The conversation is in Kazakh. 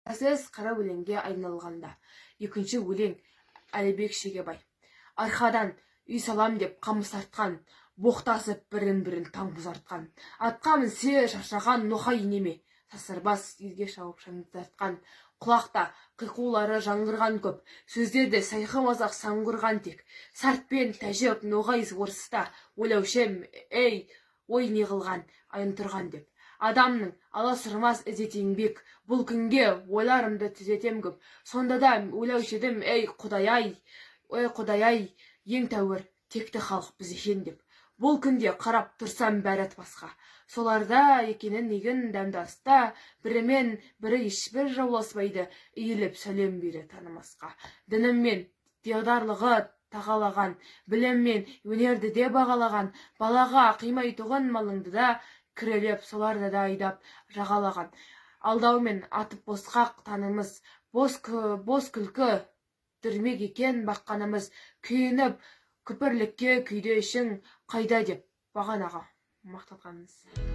Сөз қара өлеңге айналғанда. Екінші өлең, Әлібек Шегебай. Арқадан үй салам деп қамыс артқан, боқтасып бірін бірін таң бұзартқан. Атқа мінсе шаршаған ноқай неме, сасырбас елге шауып шаңдатқан. Құлақта қиқулары жаңғырған көп, сөздерде сайқы мазақ саңғырған тек. Сартпен тәжік, ноғай, орыста ойлаушы ем, ей, ой, не қылған тұрған деп. Адамның аласұрмас ізет еңбек, бұл күнге ойларымды түзетем көп. Сонда да ойлаушы едім, ей, құдай ай, ой, құдай ай, ең тәуір текті халық біз екен деп. Бұл күнде қарап тұрсам, бәрі басқа. Соларда екенін егін дәмді аста, бірімен бірі ешбір жауласпайды, иіліп сәлем бере танымасқа. Дініммен дағдарлығы тағалаған, білім мен өнерді де бағалаған, балаға қимайтұғын малыңды да кірелеп, соларды да айдап жағалаған. Алдаумен атып босқа танымыз, бос, бос күлкі дүрмек екен баққанымыз. Күйініп күпірлікке күйде ішің қайда деп бағанаға мақтатқанымыз.